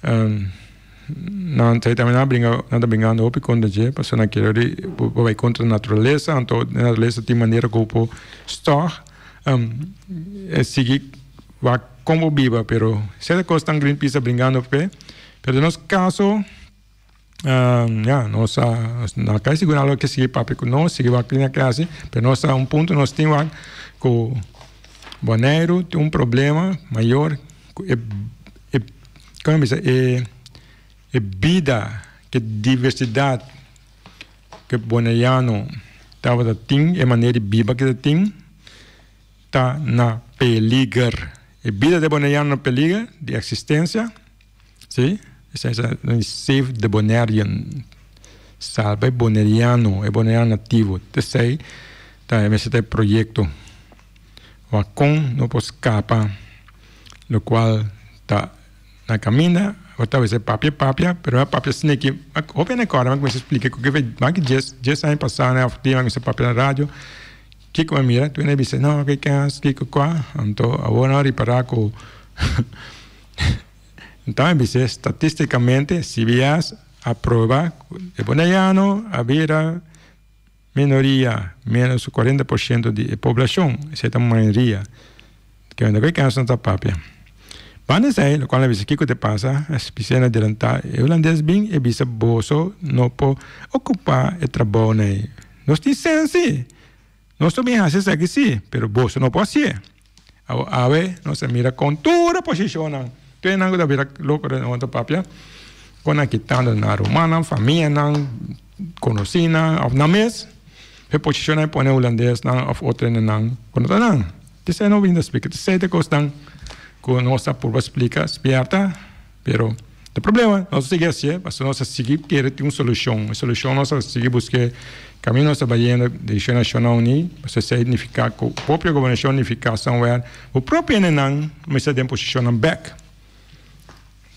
Nan ta tambe nan a bringa nan ta bringando hopi kontra dje pasobra nan kere di bo bai kontra naturalesa anto e naturalesa tin manera ku bo por stòg e sigui wak kon bo biba pero sierto kos tan Greenpeace ta bringando p'e pero den nos kaso. Ya, nos a no a kai sigurá lo ke sigui papia ku nos, sigui wak lina klase, pero nos a un punto nos tin wak ku Boneiru tin un problema mayor ku e e komo mi bisa e e bida ke diversidat ke boneiano tabata tin e manera di biba ke ta tin ta na peliger. E bida di boneiano na peliger di eksistensia. Sí, esei sa Save the Bonairean, Salba e Boneriano, e Boneriano nativo. Esei ta e mester ta e proyekto. Wak kon no por skapa lokual ta na kaminda. Bo ta bisa papia papia, pero a papia asina ki hopi hende kòrda mi a kuminsá splika ku mas ki dies aña pasá òf dia mi a kuminsá papia na radio. Kiko mi a mira? Tur hende a bisa no, kiko kiko kua. Anto awor nan a ripará ku. Enton e bis'é, Statisticamente, CBS a proba cu e Boneiano a bira minoria, menos cu 40% di e poblacion, esey ta mayoria. Kende cu e caso no ta papia. Banda esey, locual a bisa kico te pasa, a bis'é na adelanta, e Hulandes bin e bisa boso no por ocupa e trabounan ey. Nos tin sensi! Nos ta bin haci esaki si, pero boso no por hacié. Awo awe nos a mira kon tur e posishonnan, tur esnan ku ta bira loko den otro papia, kon nan kitando nan rumannan, famianan, konosínan òf nan mes, e posishonnan e pone hulandesnan òf otro hendenan ku no ta nan. Esei no bin ta splika, esei ta kosnan ku nos ta purba splika, spièrta, pero e problema nos a sigui hasié pasobra nos a sigui kere tin un solushon, e solushon nos a sigui busk'é kaminda nos ta bayendo direkshon Nashonnan Uní pasobra esei nifiká ku propio gobernashon nifiká somewhere bo propio hendenan mester den posishonnan bèk.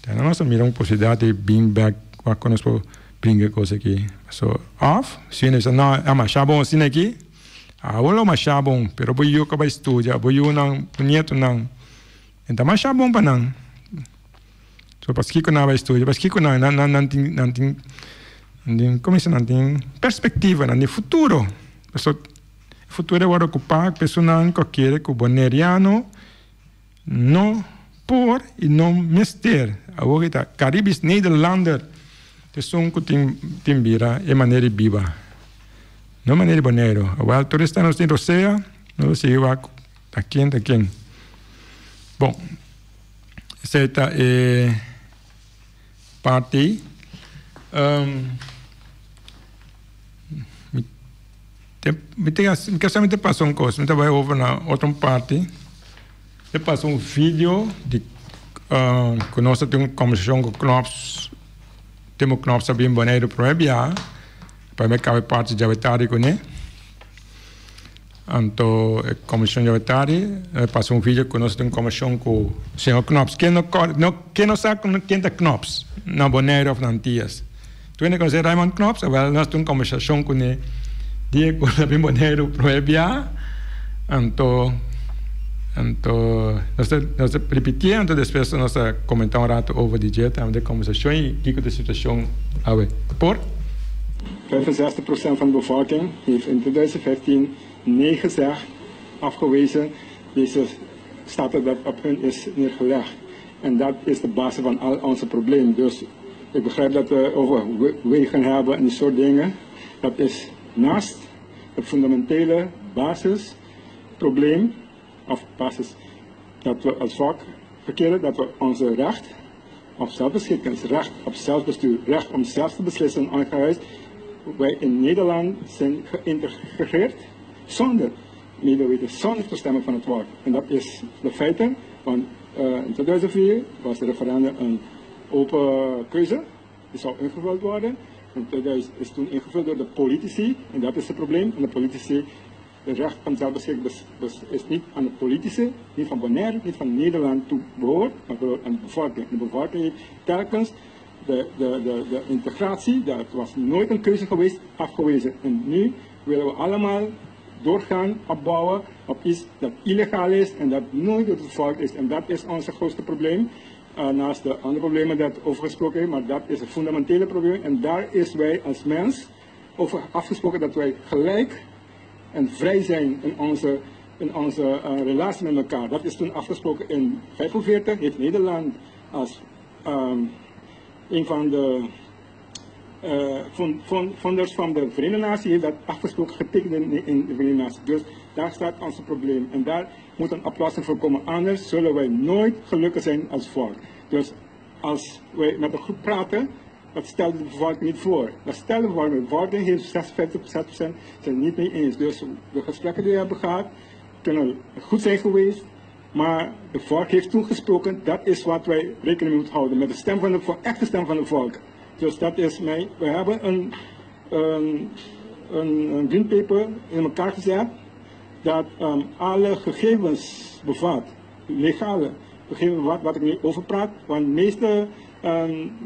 Te nos a mira un posibilidat di bin bèk wak ku nos por bringa e kos aki. So òf si hende bisa no a masha bon asina aki awor lo masha bon pero bo yu ka bai studia bo yunan bo nietonan e ta masha bon pa nan. So paskiko nan a bai studia, paskiko nan nan nan nan tin nan tin nan tin komo bisa nan tin perspektiva, nan tin futuro. Paso e futuro a wòrdu okupá ku esunnan ku a kere ku boneriano no por i no mester. Awor ta Caribisch Nederlander ta esun ku tin tin bira e manera di biba, no manera di Boneiru. Awor tur esnan nos tin rosea, nos a sigui wak ta ken ta ken. Bon. Esei ta e parti. Mi ta mi ke sa mi ta pasa un kos, mi ta bai over na otro parti. Mi ta pasa un video di ku nos ta tin un kombersashon ku Knops, Timo Knops a bin Boneiru prome biaha, pa mi kaba e parti djawe tardi kuné. Anto e komishon djawe tardi a pasa un video ku nos tin un komishon ku señor Knops. Ken no kòrda, no, ken no sa ken ta Knops na Boneiru òf na Antias? Tur hende konosé Raymond Knops? Awèl nos tin un kombersashon kuné dia ku el a bin Boneiru promé bia. Anto, anto nos ta, nos ta ripitié anto despues nos ta komentá un rato over di dje tambe di e kombersashon i kiko ta e situashon awe. Por? 65% van de bevolking heeft in 2015 nee gezegd, afgewezen deze staten dat op hun is neergelegd. En dat is de basis van al onze problemen. Dus ik begrijp dat we over wegen hebben en die soort dingen. Dat is naast het fundamentele basisprobleem, of basis dat we als volk verkeren, dat we onze recht op zelfbeschikking, recht op zelfbestuur, recht om zelf te beslissen aangehuisd. Wij in Nederland zijn geïntegreerd zonder medeweten, zonder toestemming van het volk. En dat is de feiten, want in 2004 was de referendum een open keuze, die zou ingevuld worden. In 2000 is toen ingevuld door de politici, en dat is het probleem. En de politici het recht van zelfbeschikking is niet aan de politici, niet van Bonaire, niet van Nederland toe behoort, maar behoort aan de bevolking. En de bevolking heeft telkens de, de, de, de integratie, dat was nooit een keuze geweest, afgewezen. En nu willen we allemaal doorgaan, opbouwen op iets dat illegaal is en dat nooit door het volk is. En dat is ons grootste probleem. Uh, naast de andere problemen dat over gesproken is, maar dat is het fundamentele probleem. En daar is wij als mens over afgesproken dat wij gelijk en vrij zijn in onze, in onze uh, relatie met elkaar. Dat is toen afgesproken in 1945. Heeft Nederland als um, een van de Funders van de Verenigde Naties heeft dat afgesproken getekend in de Verenigde Naties. Dus daar staat ons probleem. En daar moet een oplossing voor komen. Anders zullen wij nooit gelukkig zijn als volk. Dus als wij met een groep praten, dat stelt de bevolking niet voor. Dat stelt de bevolking. De bevolking heeft 56% zijn niet mee eens. Dus de gesprekken die we hebben gehad, kunnen goed zijn geweest. Maar de volk heeft toen gesproken, dat is wat wij rekening mee moeten houden. Met de stem van de volk, echte stem van de volk. Dus dat is mij. We hebben een green paper in elkaar gezet dat alle gegevens bevat, legale gegevens bevat, wat ik nu over praat. Want de meeste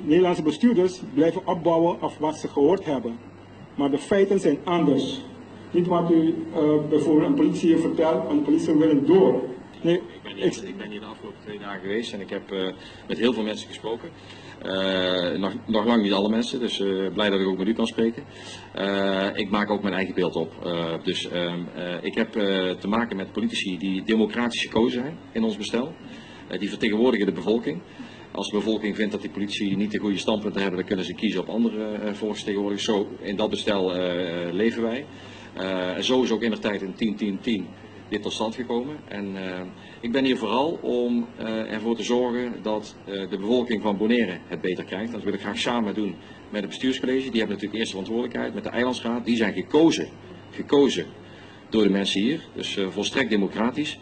Nederlandse bestuurders blijven opbouwen op wat ze gehoord hebben. Maar de feiten zijn anders. Niet wat u bijvoorbeeld een politie hier vertelt, want de politie wil door. Nee, Ik ben hier de afgelopen 2 dagen geweest en ik heb met heel veel mensen gesproken. Nog lang niet alle mensen, dus blij dat ik ook met u kan spreken. Ik maak ook mijn eigen beeld op. Dus ik heb te maken met politici die democratisch gekozen zijn in ons bestel. Die vertegenwoordigen de bevolking. Als de bevolking vindt dat die politici niet de goede standpunten hebben, dan kunnen ze kiezen op andere volksvertegenwoordigers. Zo, in dat bestel leven wij. En zo is ook in de tijd in 10-10-10 dit tot stand gekomen. En ik ben hier vooral om ervoor te zorgen dat de bevolking van Bonaire het beter krijgt. Dat wil ik graag samen doen met het bestuurscollege. Die hebben natuurlijk eerst de verantwoordelijkheid met de eilandsraad. Die zijn gekozen door de mensen hier. Dus volstrekt democratisch.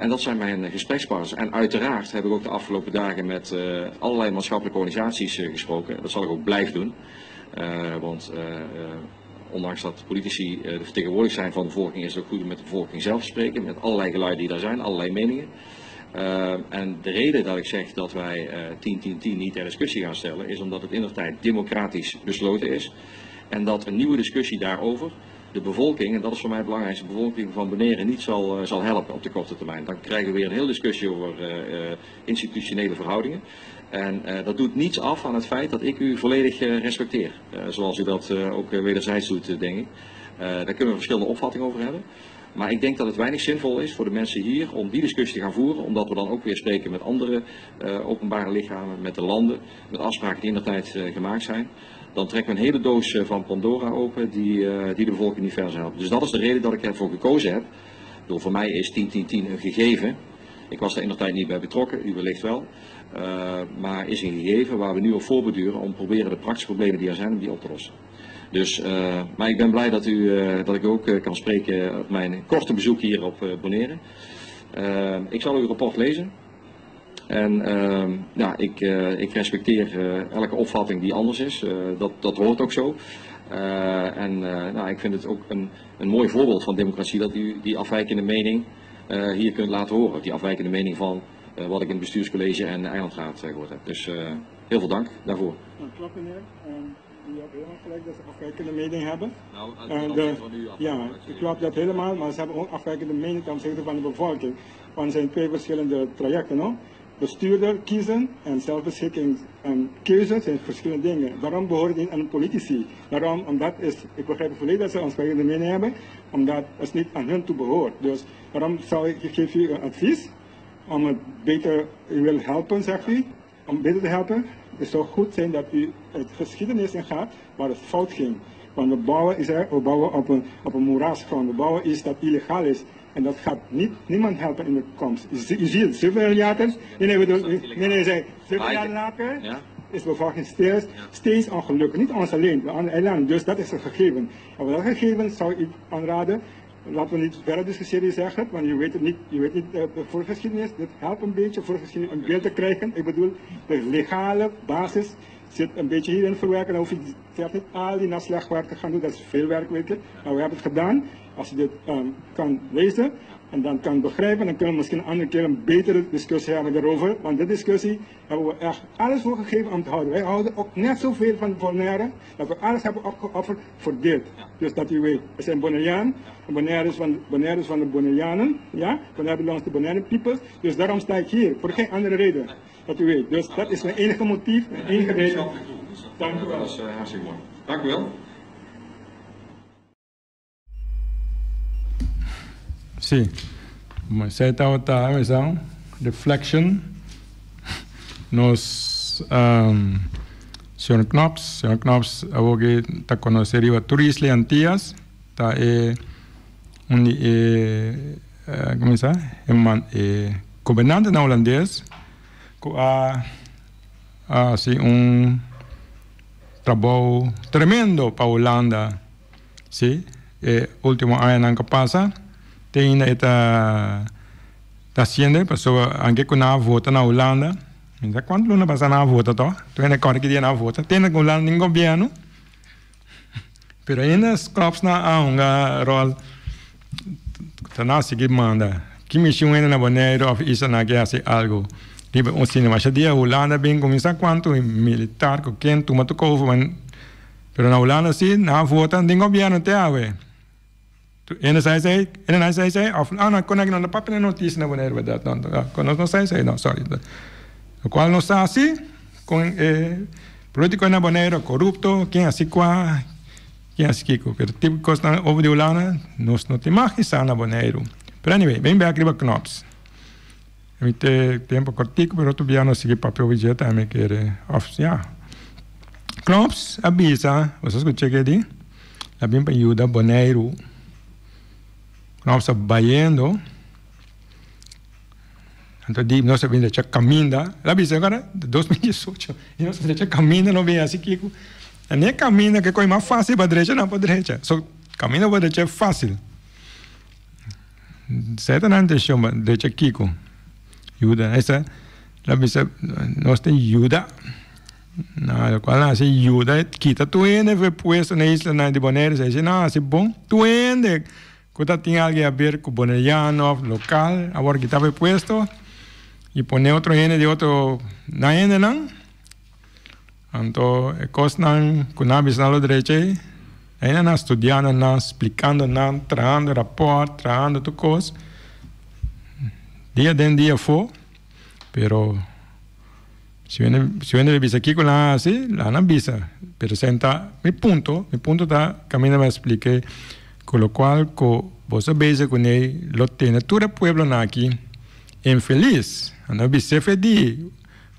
En dat zijn mijn gesprekspartners. En uiteraard heb ik ook de afgelopen dagen met allerlei maatschappelijke organisaties gesproken. Dat zal ik ook blijven doen. Want ondanks dat politici de vertegenwoordigers zijn van de bevolking, is het ook goed om met de bevolking zelf te spreken. Met allerlei geluiden die daar zijn, allerlei meningen. En de reden dat ik zeg dat wij 10-10-10 niet ter discussie gaan stellen, is omdat het indertijd democratisch besloten is. En dat een nieuwe discussie daarover de bevolking, en dat is voor mij het belangrijkste, de bevolking van Bonaire niet zal helpen op de korte termijn. Dan krijgen we weer een hele discussie over institutionele verhoudingen. En dat doet niets af aan het feit dat ik u volledig respecteer. Zoals u dat ook wederzijds doet, denk ik. Daar kunnen we verschillende opvattingen over hebben. Maar ik denk dat het weinig zinvol is voor de mensen hier om die discussie te gaan voeren. Omdat we dan ook weer spreken met andere openbare lichamen, met de landen, met afspraken die in de tijd gemaakt zijn. Dan trekken we een hele doos van Pandora open die de bevolking niet verder zal helpen. Dus dat is de reden dat ik ervoor gekozen heb. Voor mij is 10-10-10 een gegeven. Ik was daar in de tijd niet bij betrokken, u wellicht wel. Maar is een gegeven waar we nu op voorbeduren om proberen de praktische problemen die er zijn, om die op te lossen. Maar ik ben blij dat ik ook kan spreken op mijn korte bezoek hier op Bonaire. Ik zal uw rapport lezen. En ik respecteer elke opvatting die anders is. Dat hoort ook zo. En ik vind het ook een mooi voorbeeld van democratie dat u die afwijkende mening hier kunt laten horen. Die afwijkende mening van wat ik in het bestuurscollege en de eilandraad gehoord heb. Dus heel veel dank daarvoor. Dat klopt, meneer. U hebt helemaal gelijk dat ze afwijkende mening hebben. Nou, ten opzichte van u af- Ja, klopt dat helemaal, maar ze hebben ook afwijkende mening ten opzichte van de bevolking. Want er zijn 2 verschillende trajecten, no? Bestuurder kiezen en zelfbeschikking en keuze zijn verschillende dingen. Daarom behoort het niet aan de politici. Daarom, omdat is, ik begrijp volledig dat ze ons verschillende mening hebben, omdat het niet aan hun toe behoort. Dus daarom zou ik, ik geef u een advies om het beter, u wil helpen, zegt u, om beter te helpen. Het zou goed zijn dat u het geschiedenis ingaat waar het fout ging. Want we bouwen, is er, we bouwen op een, op een moerasgrond, we bouwen iets dat illegaal is. En dat gaat niemand helpen in de toekomst. Je ziet het, 7 jaar later, nee, nee, bedoel, nee, nee, nee, 7 jaar later is de bevolking steeds ongelukkig. Niet ons alleen, de andere eilanden. Dus dat is een gegeven. En wat dat gegeven zou ik aanraden, laten we niet verder discussiëren, zeg het, want je weet het niet, je weet niet de voorgeschiedenis. Dit helpt een beetje voorgeschiedenis een beeld te krijgen. Ik bedoel, de legale basis zit een beetje hierin verwerken. Dan hoef je zelf niet al die naslagwerk te gaan doen, dat is veel werk, weet je. Maar we hebben het gedaan. Als je dit kan lezen en dan kan begrijpen, dan kunnen we misschien een andere keer een betere discussie hebben daarover. Want dit discussie hebben we echt alles voor gegeven om te houden. Wij houden ook net zoveel van Bonaire, dat we alles hebben opgeofferd voor dit. Dus dat u weet, we zijn Bonaireaan, en Bonaire is van, Bonaire is van de Bonaireanen, ja? Bonaire belongs to Bonaire people. Dus daarom sta ik hier, voor geen andere reden. Dat u weet. Dus dat is mijn enige motief, mijn enige reden. Dank u wel. Dat is hartstikke mooi. Dank u wel. Sí, maar zij het daar, we zijn reflection. Nos Señor Knops. Señor Knops awor ki ta conoce riba tur isla y Antillas. Ta e un di e como bisa e man e gobernantenan Holandes cu a haci un trabou tremendo pa Hulanda. Si, e ultimo añanan ku pasa te ainda e ta ta hasiendo pasobra anke ku nan a vota na Hulanda mi sa kuantu luna pasa nan a vota to tur hende kòrda ki dia nan a vota te ainda Hulanda tin gobièrnu pero ainda Knops nan a hunga ròl ta nan a sigui manda ki mishi un hende na Boneiru òf islanan ke hasi algu riba un sino masha dia Hulanda bin kuminsá kuantu militar ku ken tuma tur kos Pero na Hulanda si, nan a vota den gobierno te awe. Hende sa esey, hende nan sa esey of ah no con aki no ta papia na noticia na Bonaire berdad no con nos no sa esey no sorry. Lo cual nos sa si con e politico na Bonaire corupto ken haci cua ken haci kico pero tipo cosnan over di Hulanda nos no tin mag di sa na Bonaire. Pero anyway ben bek riba Knops. Mi te tempo cortico pero otro bia nos sigui papia over dje tambe kere of ya. Knops a bisa, boso a scucha ke di? A bin pa yuda Boneiru. Knops a bayendo anto di nos a bin drecha caminda. El a bisa ancora 2018 y nos a drecha caminda no bin haci kico. En e caminda ke coy mas facil pa drecha nan por drecha. So caminda pa drecha e facil. Esei ta nan intencion pa drecha kiko? Yuda. Esa la bisa nos ta yuda. Na lokual nan hasi yuda kita tur hende for e puesto na islanan di Bonaire. Esei si nan hasi bon. Tur hende ku ta tin algu haber ku boneriano òf lokal a wòrdu kita for e puesto i pone otro hende di otro nan hendenan. Anto e kosnan ku nan a bisa nan lo drecha ei, ainda nan studiando nan, splikando nan, trahando rapòrt, trahando tur kos, dia den dia afó, pero si wende si wende bisa kiko nan a hasi, laga nan bisa, pero esei ta mi punto, mi punto ta kaminda mi a splika ku lokual ku boso bezig kuné lo tene tur e pueblonan aki infelis, nan a bisa fe di,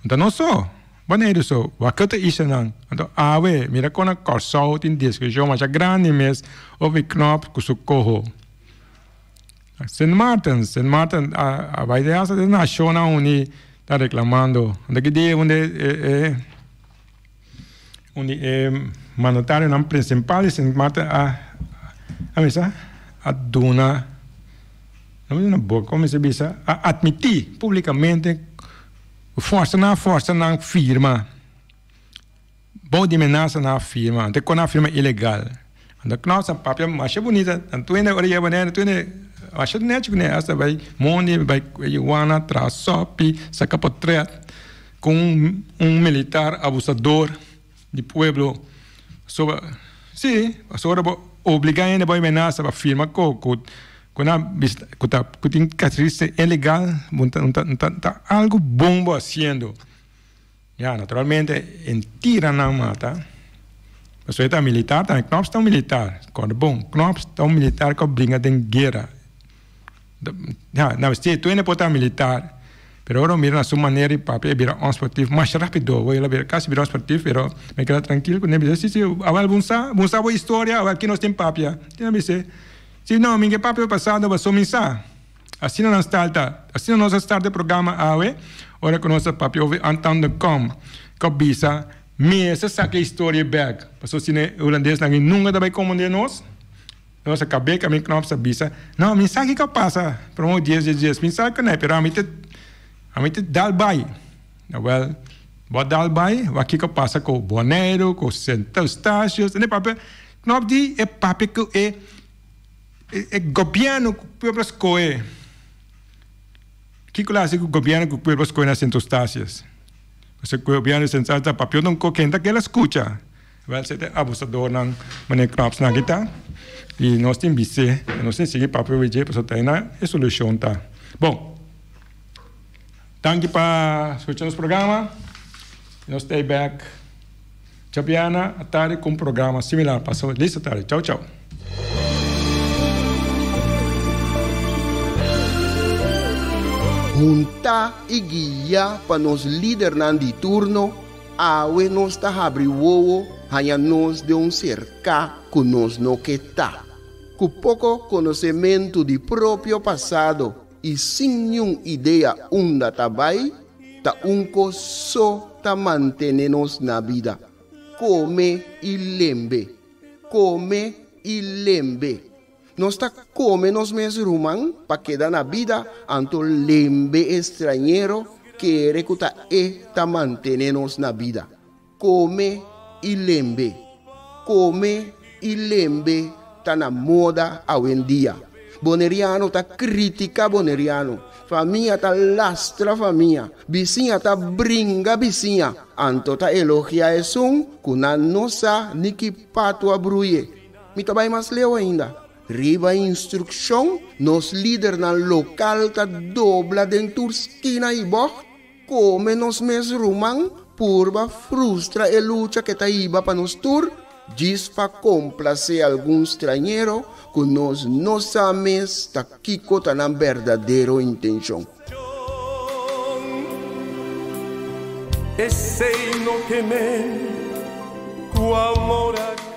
no ta nos so. Boneiru so, wak otro islanan. Anto awe, mira kon na Kòrsou tin diskushon masha grandi mes over e knòp ku su koho. Sint Maarten, Sint Maarten a bai den hasta den Nashonnan Uní ta reklamando. Anto ki dia un di e un di e mandatarionan prinsipal di Sint Maarten a a bisa a duna, no a duna boka, komo mester bisa, a atmití públikamente. Forsa nan forsa nan firma. Bou di menasa nan a firma. Anto kon nan a firma ilegal. Anto Knops a papia masha bunita. Nan tur hende ora yeba nè, tur hende masha nechi kuné. Asta bai mondi, bai yuana, traha sopi, saka potret ku un militar abusador di pueblo. Pasobra, si, pasobra bo obliga hende bo menasa pa firma ku ku ku nan bisa ku ta ku tin caracteristica ilegal bo ta ta ta algo bon bo haciendo. Ya, naturalmente e tira nan mata pasobra e ta militar tambe. Knops ta un militar, kòrda bon, Knops ta un militar ku a bringa den guera. Ya, na si tur hende por ta militar, pero ora bo mira na su manera di papia e bira onsportief masha rapido, bo el a bira kasi bira onsportief, pero mi keda trankil ku ne bisa si si awel bo sa, bo sa bo historia, awel ki nos tin papia, tin a bis'é, si no mi ke papia pasado paso mi sa, asina nan style ta, asina nos a start e programa awe, ora ku nos a papia over Anton de Kom, ku a bisa mester saka e historia bek, paso si no e hulandesnan aki nunka ta bai komprende nos. Nos a kab'é kamin Knops a bisa, No, mi sa kiko a pasa promo dies dies dies, mi sa ku nai, pero ami ta ami ta dal bai. Awel, bo a dal bai, wak kiko a pasa ku Boneiru, ku Sint Eustatius, en e papia, Knops di e papia ku e e gobièrnu ku pueblo a skohe. Kiko lo hasi ku gobièrnu ku pueblo a skohe na Sint Eustatius? Pasobra ku gobièrnu di Sint Eustatius ta papia un kos, ken ta keda skucha? Wel si e abusadornan manera Knopsnan aki ta y nos tin bis'é y nos tin sigui papia over dje pasobra ta eynan e solucion ta. Bon, danki pa scucha nos programa y nos ta ey bek djabiana atardi cu un programa similar. Pasa listo tardi. Chau chau. Hunta y guia pa nos lidernan di turno. Awe nos ta habri wowo haña nos den un serká ku nos no ke ta. Ku poko konosementu di propio pasado i sin niun idea unda ta bai, ta un kos so ta mantené nos na bida, kome i lembe, kome i lembe. Nos ta kome nos mes ruman pa keda na bida, anto lembe e strañero kere ku ta e ta mantené nos na bida. Kome i lembe, kome i lembe ta na moda awendia. Boneriano ta kritika boneriano, famia ta lastra famia, bisiña ta bringa bisiña, anto ta elogia esun ku nan no sa ni ki patu a bruye. Mi ta bai mas leu ainda. Riba instrukshon, nos lidernan lokal ta dobla den tur skina i bògt, Kome nos mes ruman purba frustra e lucha ke ta hiba pa nos tur, djis pa komplasé algun strañero ku nos no sa mes ta kiko ta nan berdadero intenshon. Esei no ke men ku amor a.